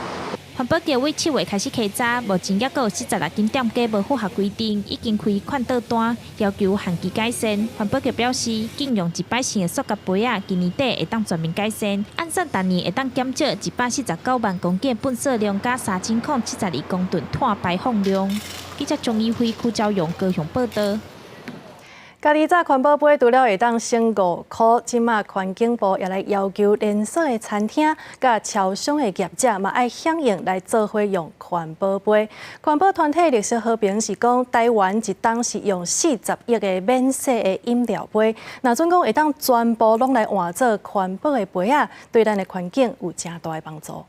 環保局為7月開始稽查，目前猶閣有46間店家無符合規定，已經開勸導單，要求限期改善。環保局表示，禁用一擺性的塑膠杯仔，今年底會當全面改善，按算逐年會當減少149萬公頃垃圾量，佮3072公噸碳排放量。記者鍾一輝、柯昭勇高雄報導。家己紮環保杯除了會當省5箍，這馬環境部也來要求連鎖的餐廳佮超商的業者嘛愛響應來做伙用環保杯。環保團體綠色和平是講，台灣一冬是用40億个免洗的飲料杯，若準講會當全部攏來換做環保的杯仔，對咱的環境有誠大的幫助。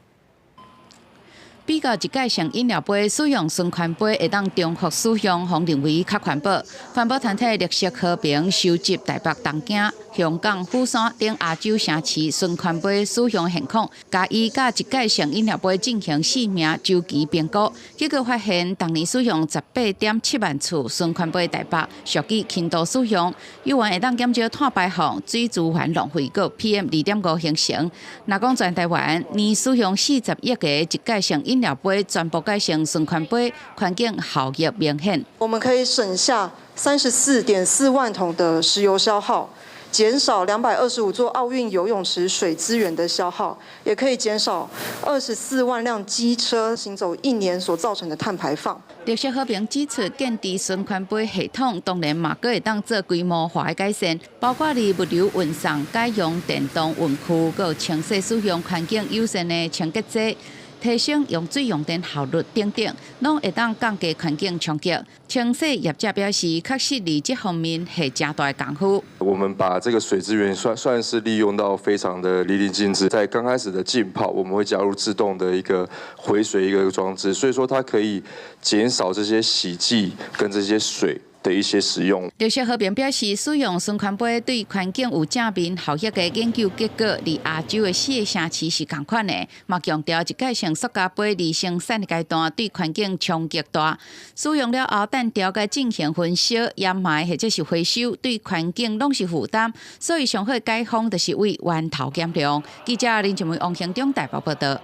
比較一改性飲料杯使用循環杯會當重複使用，予認為較環保。環保團體綠色和平收集台北、東京、香港、釜山等亞洲城市循環杯使用現況，共伊佮一改性飲料杯進行生命週期評估，結果發現，逐年使用18.7萬次循環杯台北屬於輕度使用，猶原會當減少碳排放、水資源浪費閣 PM 2.5形成。若講全台灣年使用40億个一改性飲料杯全部改成循環杯，環境效益明顯。我們可以省下34.4萬桶的石油消耗，減少225座奧運游泳池水資源的消耗，也可以減少24萬輛機車行走一年所造成的碳排放。綠色和平指出，建置循環杯系統當然嘛閣會當做規模化的改善，包括佇物流運送、改用電動運具、閣清洗使用環境友善的清潔劑。提升用水用電效率等等，攏會當降低環境衝擊。清洗業者表示，確實佇這方面下誠大的功夫。我們把這個水資源算是利用到非常的淋漓盡致。在剛開始的浸泡，我們會加入自動的一個回水一個裝置，所以說它可以減少這些洗劑跟這些水的一些使用。綠色和平表示，使用循環杯對環境有正面效益的研究結果，佇亞洲的四個城市是仝款的。嘛強調一改性塑膠杯佇生產的階段對環境衝擊大，使用了後等調該進行焚燒、掩埋或者是回收，對環境攏是負擔。所以上好解方就是為源頭減量。記者林靜梅、王興中台北報道。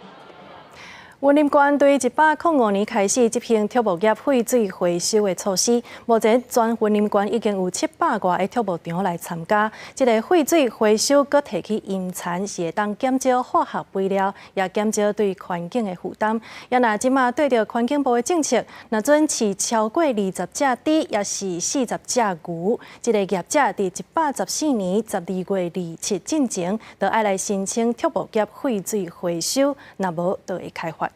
雲林縣對105年開始執行畜牧業廢水回收的措施，目前全雲林縣已經有700外个畜牧場來參加。這个廢水回收，閣提去茵蠶，是會當減少化學肥料，也減少對環境的負擔。也若這馬對著環境部的政策，若準飼超過20隻豬，抑是40隻牛，這个業者佇114年12月27進前，就愛來申請畜牧業廢水回收，若無就會開罰。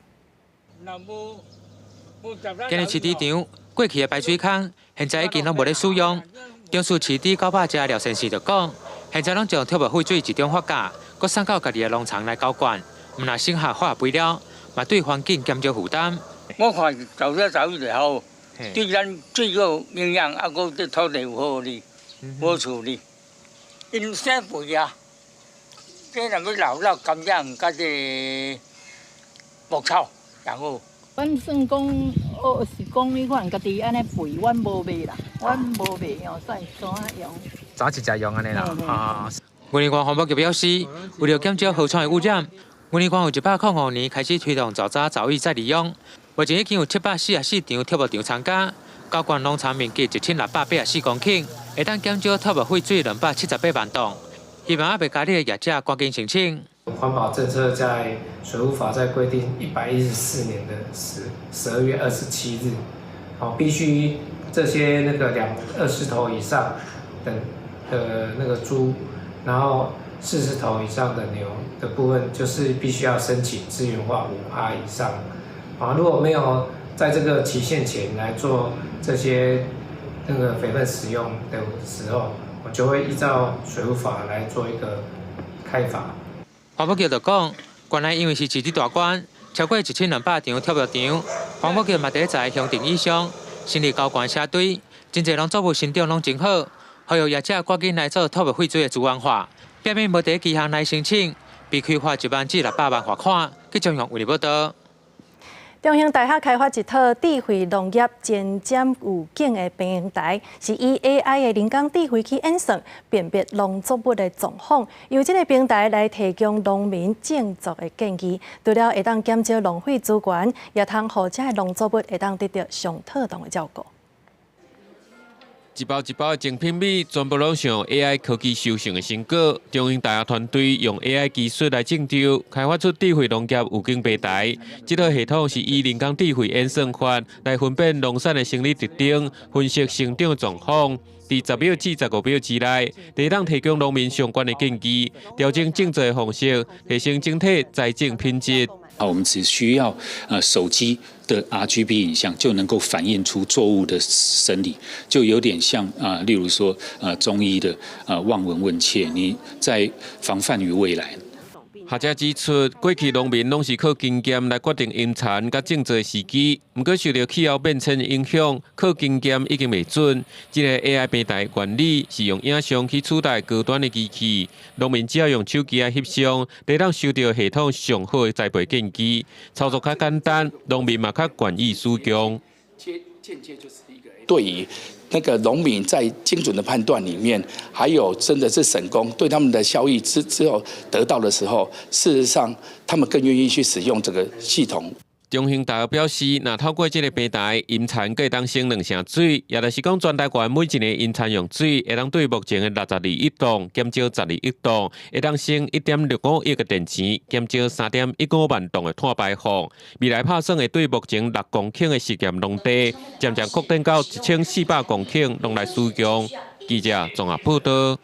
今日飼豬場過去的排水孔，現在已經攏無咧使用。中樹飼豬900隻廖先生就講，現在攏將畜牧廢水集中發酵，閣送到家己的農場來澆灌，毋但省下化學肥料，嘛對環境減少負擔。我看早早早就好，對咱水果營養，啊，閣對土地有好哩，好處理。𪜶省肥啊，這若欲老老甘蔗佮這个牧草上好。阮算講，哦，是講彼款家己按呢肥，阮無賣啦，阮無賣哦，算怎用？早一隻用按呢啦，啊。雲林縣環保局表示，為了減少河川的污染，雲林縣有105年開始推動沼渣沼液再利用，目前已經有744場畜牧場參加，澆灌農場面積1684公頃，會當減少畜牧廢水278萬噸。希望猶未加入的業者趕緊申請。環保政策在水務法在規定114年的12月27日，哦，必須這些那個20頭以上的那個豬，然後40頭以上的牛的部分，就是必須要申請資源化5%以上，啊，如果沒有在這個期限前來做這些那個肥分使用的時候，我就會依照水務法來做一個開罰。環保局就講，縣內因為是飼豬大縣，超過1200場畜牧場，環保局嘛佇咧在鄉鎮以上成立高官社隊，真濟農作物生長攏真好，呼籲業者趕緊來做畜牧廢水的資源化，避免無佇期限內申請，被開罰1萬至600萬罰款。記者用為你報道。中興大學開發一套智慧農業前瞻預警的平台，是以 AI 的人工智慧去演算，辨別農作物的狀況，由這个平台來提供農民種作的建議，除了會當減少浪費資源，也通予遮的農作物會當得到上妥當的照顧。一包一包的精品米，全部攏是用 AI 科技修成的成果。中興大學團隊用 AI 技術來種稻，開發出智慧農業預警平台。這套系統是以人工智慧演算法來分辨農產的生理特徵，分析成長狀況。佇10秒至15秒之內，就會當提供農民相關的建議，調整種植的方式，提升整體栽種品質。啊，我們只需要手機的 RGB 影像就能夠反映出作物的生理，就有點像啊，例如說中醫的望聞問切，你在防範於未來。學者指出，過去農民攏是靠經驗來決定欽田佮種植的時機，毋過受著氣候變遷的影響，靠經驗已經袂準。這個 AI 平台原理是用影像去取代高端的機器，農民只要用手機來翕相，就當收著系統上好的栽培建議，操作較簡單，農民嘛較願意使用。對於那個農民在精準的判斷裡面，還有真的是省工，對他們的效益之後得到的時候，事實上他們更願意去使用這個系統。中興大學表示，若透過這個平台，陰田閣會當省兩成水，也就是講，全台灣每一年陰田用水會當對目前的62億噸減少12億噸，會當省1.65億个電錢，減少3.15萬噸的碳排放。未來拍算會對目前6公頃的實驗農地，漸漸擴展到1400公頃，攏來使用。記者綜合報道。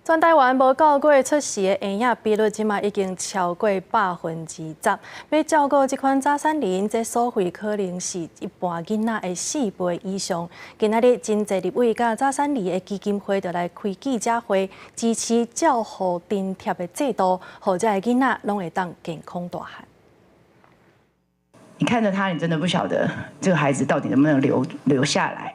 全台灣無夠月出世的嬰仔比率，這馬已經超過10%。欲照顧這款早產兒，這所費可能是一般囡仔的4倍以上。今仔日真濟立委佮早產兒的基金會就來開記者會，支持照護津貼的制度，予這个囡仔攏會當健康大漢。你看著他，你真的不曉得這個孩子到底能不能留下來。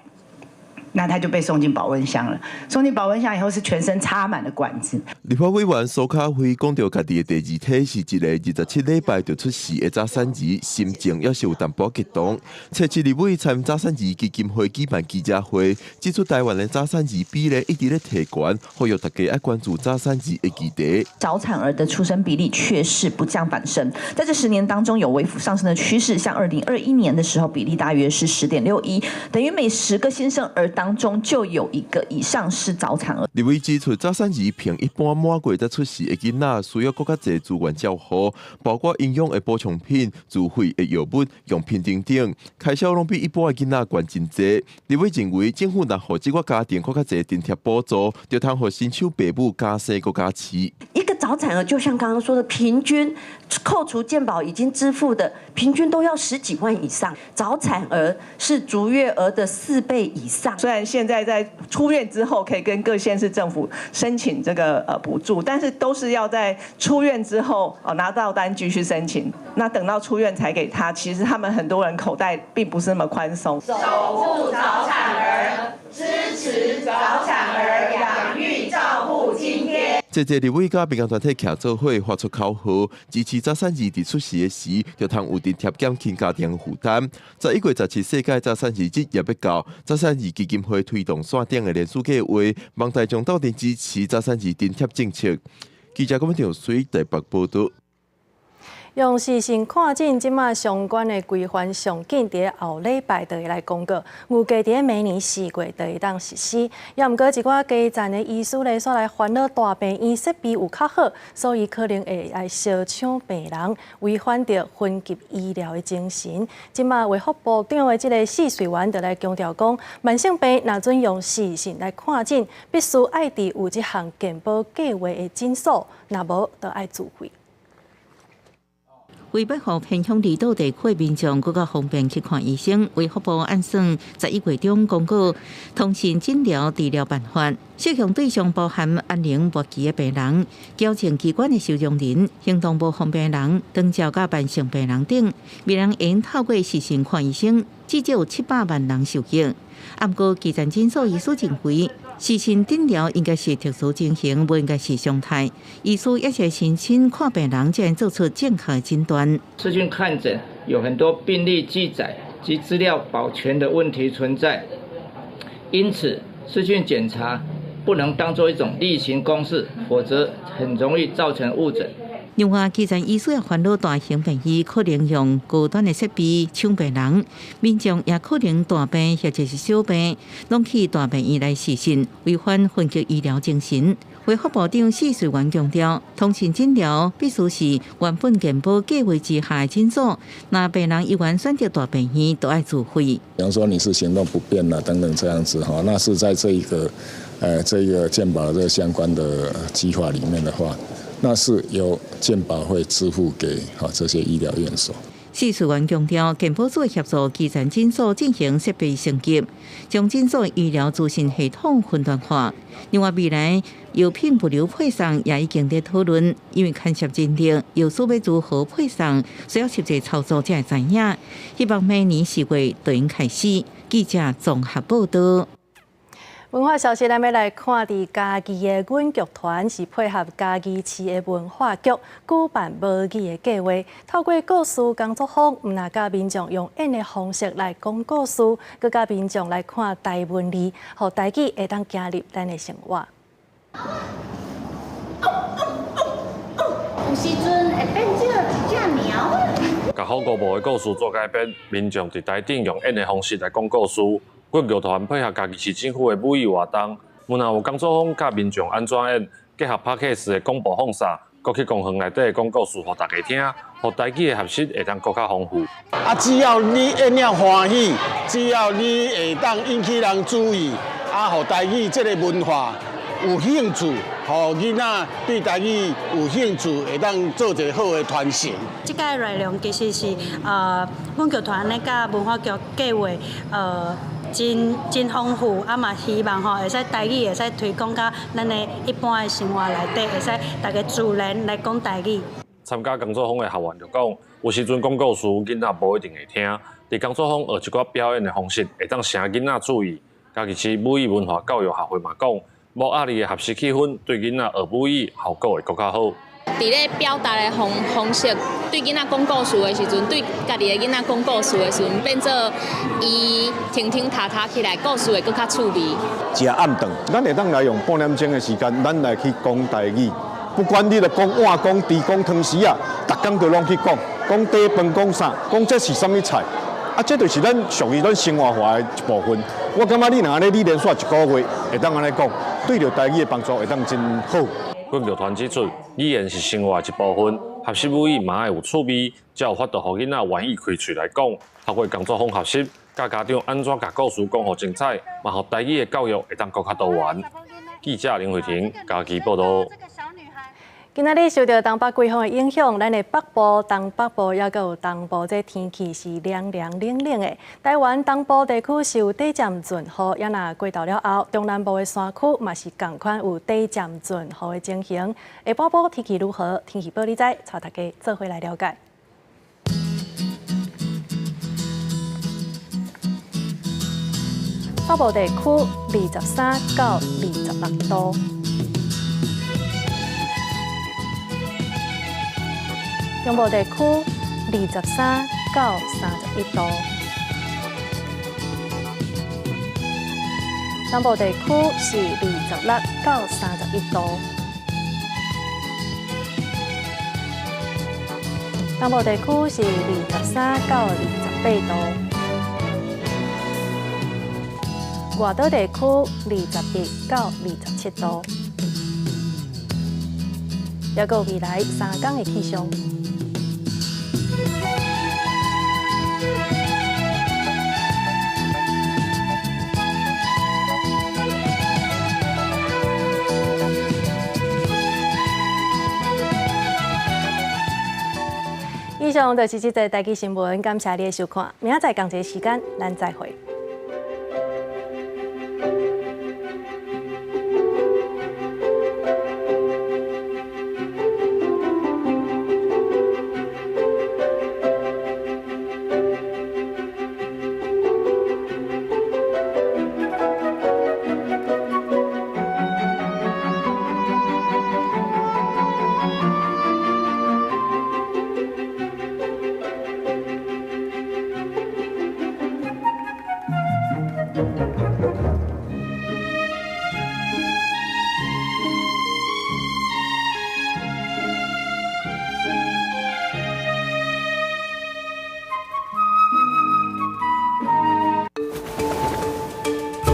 那他就被送進保溫箱了。送進保溫箱以後，是全身插滿了管子。立法委員蘇卡輝講著家己的第二胎是一個27禮拜就出世的早產兒，心情猶是有淡薄激動。初七立委參早產兒基金會舉辦記者會，指出台灣的早產兒比例一直咧提懸，呼籲大家愛關注早產兒的議題。早產兒的出生比例確實不降反升，在這10年當中有微幅上升的趨勢。像2021年的時候，比例大約是10.61，等於每10個新生兒當中就有一個以上是早產兒。立委指出，早產兒比一般滿月才出世的囡仔，需要閣較濟資源照護，包括營養的補充品、自費的藥物、用品等等，開銷攏比一般的囡仔懸真濟。立委認為，政府若予這個家庭閣較濟津貼補助，就通予新手爸母加生閣加飼。一個早產兒就像剛剛說的，平均扣除健保已經支付的，平均都要十幾萬以上。早產兒是足月兒的4倍以上。雖然現在在出院之後可以跟各縣市政府申請這個補助，但是都是要在出院之後哦拿到單據去申請。那等到出院才給他，其實他們很多人口袋並不是那麼寬鬆。守護早產兒，支持早產兒養育照護津貼。這個立委佮民間團體徛做伙發出口號，支持早產兒佇出世的時，就通有津貼減輕家庭負擔。11月17世界早產兒日也欲到，早產兒基金會推動線頂的連署計劃，望大眾鬥陣支持早產兒津貼政策。記者郭文水台北報道。用視訊看診，這馬相關的規範上緊佇後禮拜就會來公告，預計佇明年4月就會當實施。也毋過一寡基層的醫師咧，煞來煩惱大病院設備有較好，所以可能會來相搶病人，違反著分級醫療的精神。這馬衛福部長的這个謝瑞元就來強調講，慢性病若準用視訊來看診，必須愛佇有這項健保計畫的診所，若無就愛自費。為欲予偏鄉離島地區民眾閣較方便去看醫生，衛福部按算11月中公告通訊診療治療辦法，適用對象包含安寧末期的病人、矯正機關的收容人、行動無方便人、長照佮慢性病人等，未來會透過視訊看醫生，至少有700萬人受益。毋過基層診所醫師認為，視訊診療應該是特殊情形，無應該是常態。醫師也是申請看病人，才能做出正確的診斷。視訊看診有很多病歷記載及資料保全的問題存在，因此視訊檢查不能當作一種例行公事，否則很容易造成誤診。另外，基層醫師也煩惱大型病院可能用高端的設備搶病人，民眾也可能大病或者是小病，攏去大病院來視診，違反分級醫療精神。衛福部長施瑞元強調，通訊診療必須是原本健保計劃之下的診所，若病人意願選擇大病院，都愛自費。比方說你是行動不便啦，等等這樣子哈，那是在這一個健保這個相關的計劃裡面的話，那是由健保會支付給哈這些醫療院所。施瑞元強調，健保署協助基層診所進行設備升級，將診所醫療資訊系統雲端化。另外，未來藥品物流配送也已經在討論，因為牽涉人力，藥師欲如何配送，需要實際操作才會知影。希望明年4月就能開始。記者綜合報道。文化消息，咱欲來看，佇嘉義的阮劇團是配合嘉義市的文化局舉辦母語的計劃，透過故事工作坊，毋但教民眾用演的方式來講故事，閣教民眾來看台文字，予台語會當行入咱的生活。有時陣會變做一隻貓。共好五部的故事做改編，民眾佇台頂用演的方式來講故事。阮劇團配合嘉義市政府的母語活動，毋但有工作坊教民眾按怎演，結合 Podcast 的廣播放送，閣去公園內底講故事，予大家聽，予台語的學習會當閣較豐富。啊，只要你演了歡喜，只要你會當引起人注意，啊，予台語這个文化有興趣，予囡仔對台語有興趣，會當做一个好的傳承。這个內容其實是阮劇團咧佮文化局計劃真真豐富，啊嘛希望吼會使台語會使推廣到咱的一般的生活內底，會使大家自然來講台語。參加工作坊的學員就講，有時陣講故事，囡仔無一定會聽。佇工作坊學一寡表演的方式，會當吸囡仔注意。嘉義市母語文化教育協會嘛講，無壓力的學習氣氛，對囡仔學母語效果會閣較好。佇咧表達的方式，對囡仔講故事的時陣，對家己的囡仔講故事的時陣，變做伊聽聽讀讀起來，故事會閣較趣味。食暗頓，咱會當來用半點鐘的時間，咱來去講台語。不管你著講碗公、豬公、湯匙仔，逐工都攏去講，講短飯，講啥，講這是啥物菜。啊，這就是咱屬於咱生活化的一部分。我感覺你若按呢，你連續一個月會當按呢講，對著台語的幫助會當真好。阮劇團指出，語言是生活的一部分，學習母語嘛愛有趣味，才有法度予囡仔願意開喙來講。透過工作坊學習，教家長按怎共故事講予精彩，嘛予台語的教育會當閣較多元。記者林慧婷嘉義報導。今仔日受著東北季風的影響，咱的北部、東北部猶閣有東部，這天氣是涼涼冷冷的。台灣東部地區是有短暫陣雨，也若過晝了後，中南部的山區嘛是仝款有短暫陣雨的情形。下晡晡天氣如何？天氣報你知，帶大家做伙來了解。北部地區23到26度。中部地區23到31度，南部地區是26到31度，東部地區是23到28度，外島地區21到27度，猶閣有未來三工的氣象。以上就是這節台語新聞，感謝你的收看，明仔載仝一个時間，咱再會。